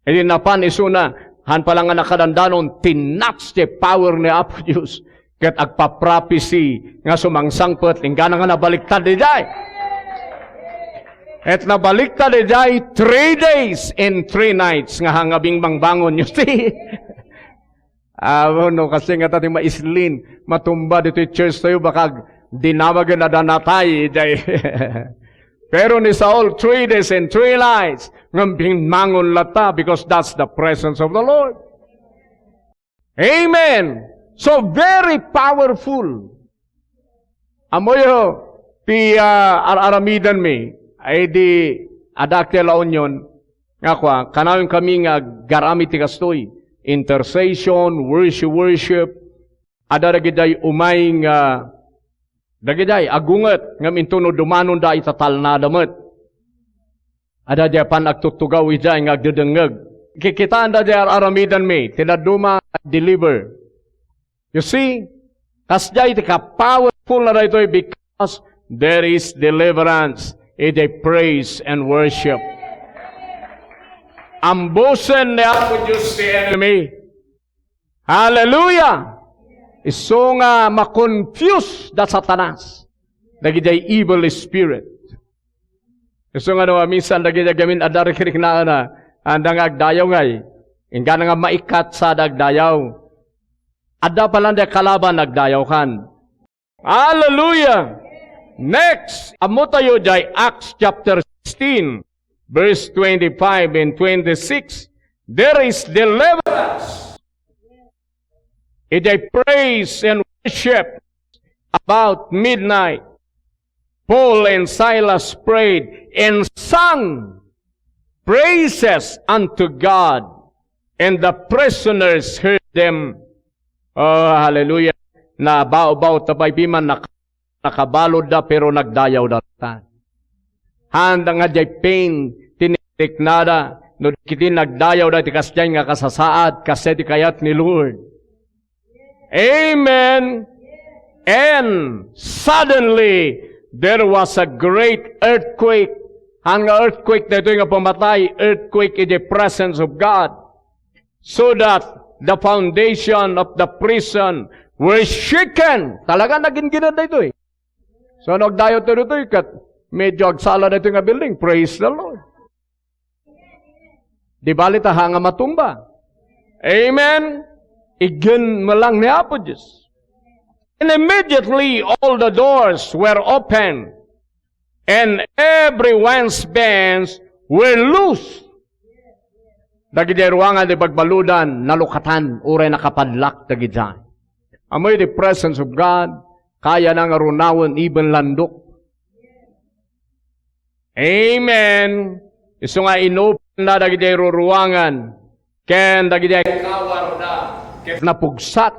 Idi napan isuna, han pala nga nakadandanon, tinatch ti power ni Apo Dios. Ket agpaprophecy nga sumangsangpet, inggana nga nabaliktad idiay. Et nabaliktad idiay three days and three nights nga hangabing mangbangon. You see? Aw, no, kasi nga ta ti maislin, matumba ditoy church tayo, baka ag-, dinawagen a danatay, idiay. Pero ni Saul, three days and three nights, ngem bimmangon latta because that's the presence of the Lord. Amen. So very powerful. Ammoyo ti, ah, ar-aramidenmi, ay di adak ti La Union, nga kua, kanayon kami nga agaramid ti kastoy, intercession, worship, worship, adda dagidiay umay nga, dagidiay agunget, ngem intono dumanonda itatalnada met. Adda di apan agtuttugaw idiay nga agdedengngeg. Kikitaanda di ar-aramidenmi, ti dadduma, deliver. You see, kasdiay ti ka-powerful na daytoy because there is deliverance in the praise and worship. Ambusen ni Apo Dios ti enemy. Hallelujah! Isu nga ma-confuse da Satanas, dagidiay evil spirit. Isu nga no, minsan dagidiay gamin adda rikriknaanna, anda nga agdayaw ngay, inggana nga maikkat sada agdayaw. Adda pay lang di kalaban agdayaw kan. Hallelujah! Next, ammotayo jay Acts chapter sixteen, verse twenty-five and twenty-six. There is deliverance. Idiay praise and worship about midnight, Paul and Silas prayed and sang praises unto God, and the prisoners heard them. Oh, hallelujah. Nabawbaw ta pay piman nak-, nakabaludda, pero nagdayawda ta. Handa nga jay pain, tiniriknada, no di kiti nagdayawda ti kasdiay nga kasasaad, kasdiay ti kayat ni Lord. Amen. And suddenly, there was a great earthquake. Haan nga earthquake daytoy nga pamatay, earthquake in the presence of God. So that the foundation of the prison were shaken. Talaga, naginggined daytoy. So, no agdayaw tayo ditoy, ket medyo agsala daytoy nga building. Praise the Lord. Di bali ta haan nga matumba. Amen? Iggen met lang ni Apo Dios. And immediately all the doors were opened, and everyone's bands were loose. Dagidiay ruangan ti pagbaludan, nalukatan, uray nakapadlock dagidiay. Ammoyo the presence of God, kayana nga runawen even landok. Amen. Isu nga inopen na dagidiay ruruangan, ken dagidiay kawarda, ket napugsat.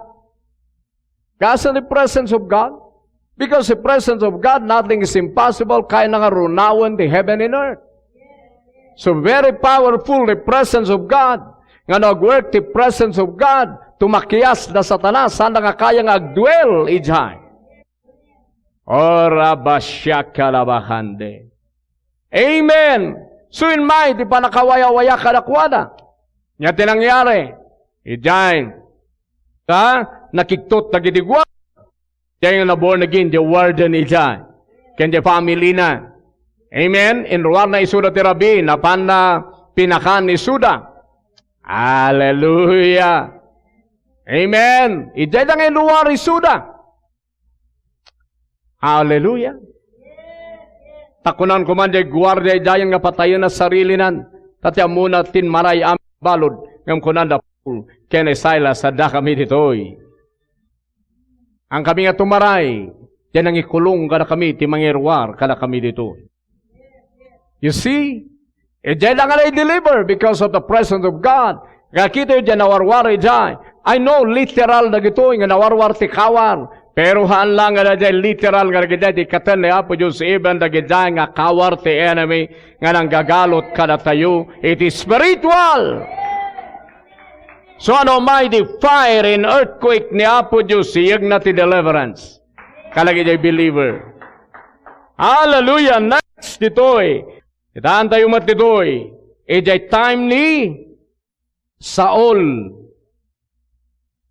Kasi the presence of God, because the presence of God, nothing is impossible, kayana nga runawen ti heaven and earth. So very powerful the presence of God. Nga no agwork ti presence of God, tumakias da Satanas, saan nga kaya nga agdwell idiay. Ora bashaka la bahande. Amen. Saan met ti pannakawayawaya kadakuada. Ania ti nangyari? Idiay, ta, nakigtot dagiti guard. Idiay nga na-born again, idiay warden idiay. Ken idiay family na. Amen. Inruarna isuda ti rabii, napanna pinakan isuda. Hallelujah. Amen. Idiay da nga inruar isuda. Hallelujah. Ta kunan koma idiay guardia idiay nga patayen a sarilinan. Ta ti ammona tinmaray amin balud. Ngem kunada, Paul ken ni Silas, addakami ditoy. Awankami nga tumaray, idiay nangikulong kadakami ti mangiruar kadakami ditoy. You see? Idiay la nga na-deliver because of the presence of God. Nga kitayo idiay nawarwar idiay. I know, literal dagitoy nga nawarwar ti kawar. Pero haan la nga daydiay literal nga dagiti katen ni Apo Dios, even dagiti nga kawar ti enemy nga nanggagalot kadatayo. It is spiritual. So, ano may di fire and earthquake ni Apo Dios, iyegna ti deliverance kadagiti believer. Hallelujah! Next ditoy. Kitaentayo met ditoy. Idiay time ni Saul.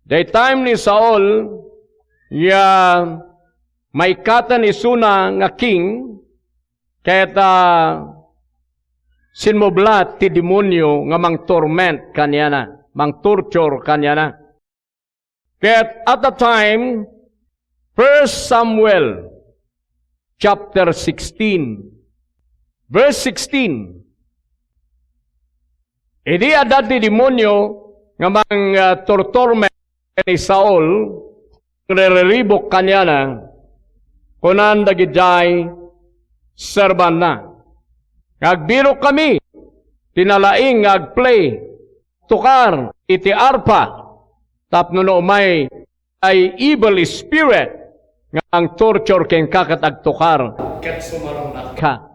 Idiay time ni Saul, ya maikkaten isuna nga king, ket, ah, simmublat ti demonio nga mangtorment kaniana, mangtorture kaniana. Ket at the time, First Samuel chapter sixteen, verse sixteen, idi adda ti demonio nga mang, ah, tortorment ni Saul, nangriribuk kaniana, kunan dagidiay serbanna, nga, "Agbirukkami ti nalaing nga agplay, tukar iti arpa, tapno no umay ay evil spirit nga ang torture kenka ket agtukar ket sumarunaka."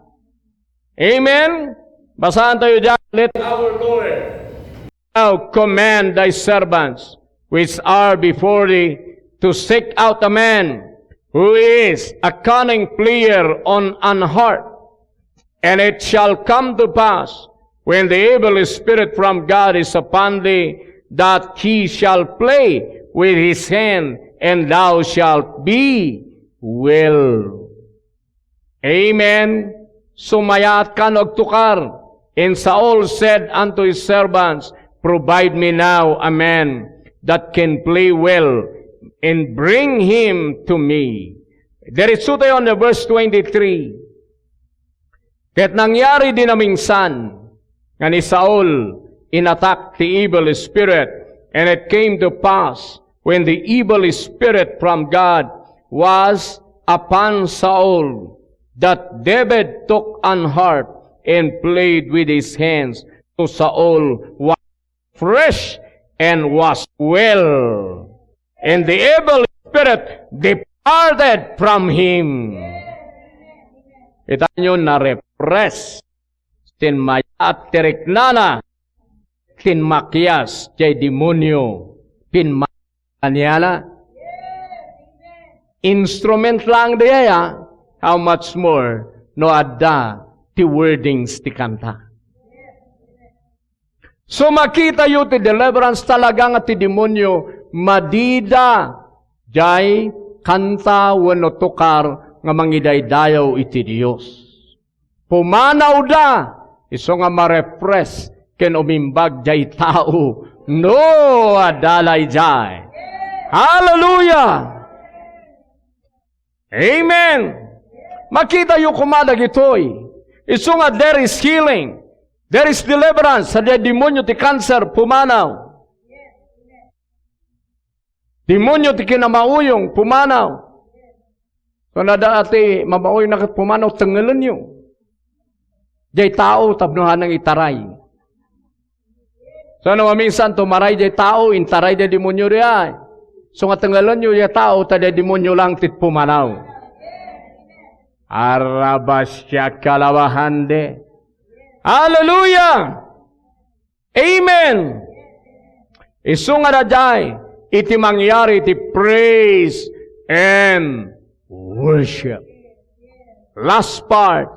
Amen? Basaantayo diay. Let our Lord now command thy servants which are before thee to seek out a man who is a cunning player on an harp. And it shall come to pass, when the evil spirit from God is upon thee, that he shall play with his hand, and thou shalt be well. Amen. Sumayaat kano agtukar. And Saul said unto his servants, "Provide me now a man that can play well, and bring him to me." Diretso tayo on the verse twenty-three. Ket nangyari di naminsan nga ni Saul inatak ti evil spirit, and it came to pass when the evil spirit from God was upon Saul, that David took an harp and played with his hands. So Saul was fresh and was well. And the evil spirit departed from him. Kitaenyo, na-repress. Tinmayaat ti riknana. Tinmakias diay demonio. Pinma-, aniana? Instrument lang diay, ah. How much more no adda ti wordings ti kanta? So, makitayo ti deliverance talaga nga ti demonio, madida diay kanta wenno tukar nga mangidaydayaw iti Dios. Pumanawda, isu nga ma-repress ken umimbag diay tao no adda daydiay. Hallelujah! Amen. Makitayo koma dagitoy. Isu nga there is healing. There is deliverance. Sa diay demonio ti cancer, pumanaw. Demonio ti kinamauyong, pumanaw. So, no adda ti mamauyongna ket pumanaw, tengelenyo. Diay tao tapno hanang itaray. So, no maminsan tumaray diay tao, intaray diay demonio diay. So, nga tengelenyo diay tao, ta diay demonio lang ti pumanaw. Arabasya kalabahande. Hallelujah! Amen! Isu nga daydiay iti mangyari iti praise and worship. Last part,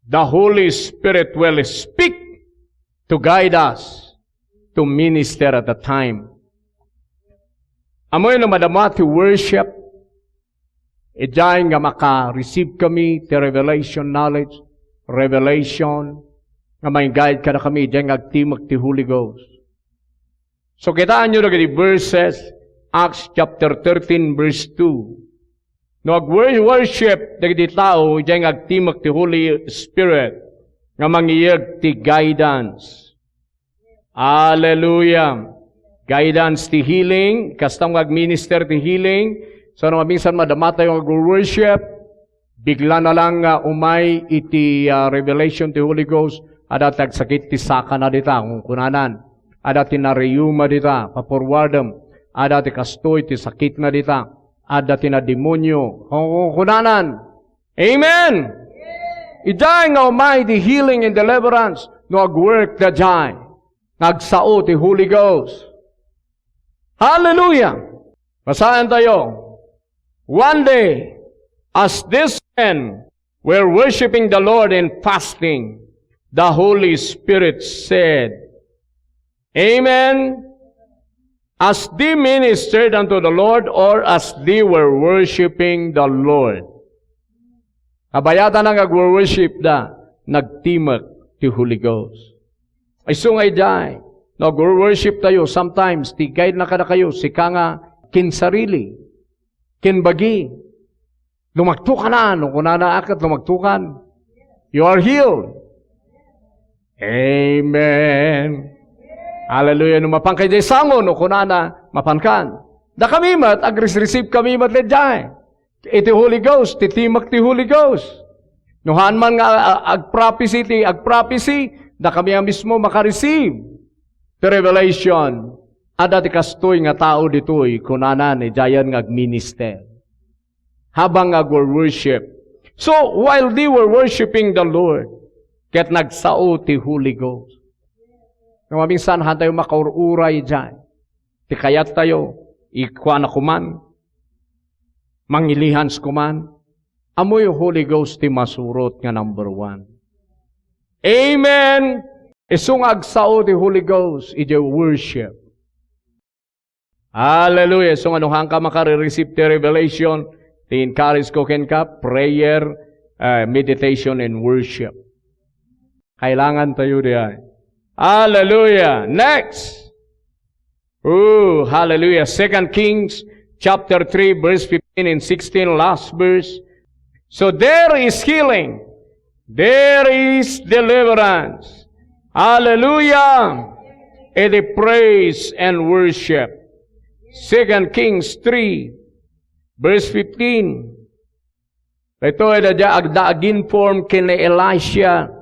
The Holy Spirit will speak to guide us to minister at the time. Amoy no madama ti worship, idiay nga maka-receive kami ti revelation knowledge, revelation, nga ma-guide kadakami, idiay nga agtimek ti Holy Ghost. So, kitaenyo dagiti verses, Acts chapter thirteen, verse two. No agwor-, worship dagiti tao, idiay nga agtimek ti Holy Spirit nga mangiyeg ti guidance. Hallelujah! Guidance ti healing, kasta nga agminister ti healing. So, no, minsan madama tayo nga agwor-worship, bigla na lang nga umay iti, ah, revelation ti Holy Ghost, adda ti agsakit ti sakana dita, kunkunanan. Adda ti na-rheuma dita, paporwardem. Adda ti kastoy ti sakitna dita. Adda ti nademonio, kunkunanan. Amen! Idiay nga umay ti healing and deliverance, no agwork daydiay. Nagsao ti Holy Ghost. Hallelujah! Basaen tayo. One day, as these men were worshiping the Lord and fasting, the Holy Spirit said, Amen. As they ministered unto the Lord, or as they were worshiping the Lord. Kabayatan nga agwor-worship da, nagtimek ti Holy Ghost. Isu nga idiay, no, agwor-worship tayo, sometimes, ti guide na kadakayo, sika nga kinsarili, kinbagi. Lumagtokan, no kunana, a ket lumagtokan. You are healed. Amen. Hallelujah. No mapanka idiay sango, no kunana, mapankan. Dakami met, agres-receive kami met idiay. Iti Holy Ghost, ti timek ti Holy Ghost. No haan man nga, a-, a-, agprophecy ti, agprophecy, dakami a mismo maka-receive ti revelation. Adda ti kastoy nga tao ditoy, kunana, idiayen nga agminister. Habang agwor-worship. So, while they were worshiping the Lord, ket nagsao ti Holy Ghost. No, maminsan, haan tayo makaur-uray idiay. Ti kayat tayo, ikuana kuman, mangilihans kuman, ammoyo Holy Ghost ti masurot nga number one. Amen! Isu nga agsao ti Holy Ghost, idiay worship. Hallelujah! Isu nga no haanka makare-receive ti revelation, ti encourage ko kenka, prayer, eh, meditation, and worship. Kailangan tayo diay. Hallelujah! Next! Oh, hallelujah. Second Kings chapter three, verse fifteen and sixteen, last verse. So there is healing. There is deliverance. Hallelujah. It is praise and worship. Second Kings three, verse fifteen. Ito ay dadya agda aginform ken ni Elisha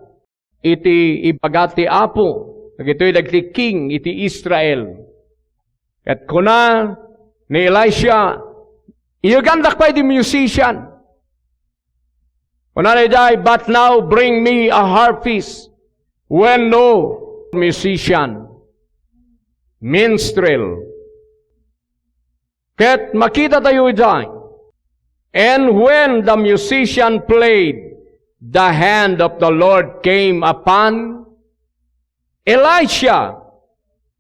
iti ibaga ti Apo, dagitoy dagiti king iti Israel. Ket kuna ni Elisha, "Iyegandak pay di musician." Kuna ni Jai, "But now bring me a harpist." When no musician, minstrel, Ket makita tayo idiay. And when the musician played, the hand of the Lord came upon Elisha,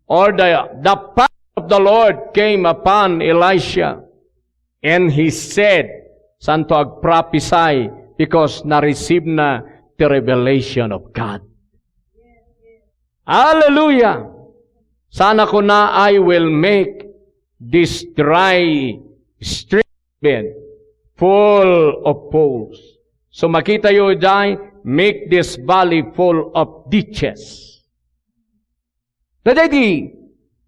or the, the power of the Lord came upon Elisha. And he said, santo agprophecy because na-receive na the revelation of God. Hallelujah! Sana kuna, "I will make this dry street bed full of pools." So, makita yo idiay, "Make this valley full of ditches." Daydiay ti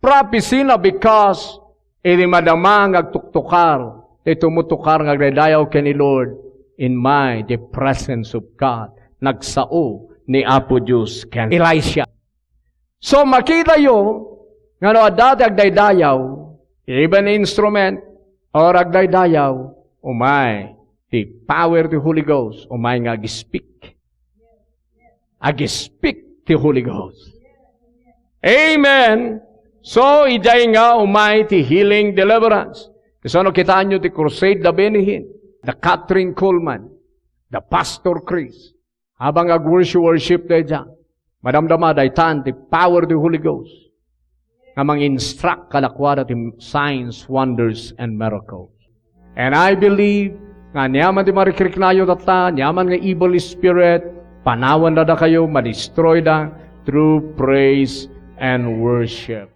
prophecy na because iti madama nga agtuktukar, ti tumutukar nga agdaydayaw ken ni Lord, in my, the presence of God, nagsao ni Apo Dios ken Elisha. So, makita yo nga no adda ti agdaydayaw, even instrument, or agdaydayaw, umay ti power ti Holy Ghost, umay nga ag-speak. Ag-speak ti Holy Ghost. Amen. So, idiay nga umay ti healing deliverance. Kasano kitaenyo ti crusade da Benny Hinn, da Kathryn Kuhlman, da Pastor Chris. Habang ag-worship-worship dayta, madamdama daytan ti power ti Holy Ghost nga mang-instruct kadakuada ti signs, wonders, and miracles. And I believe nga aniaman ti marikriknayo tatta, aniaman nga evil spirit, panawenda dakayo, madestroyda through praise and worship.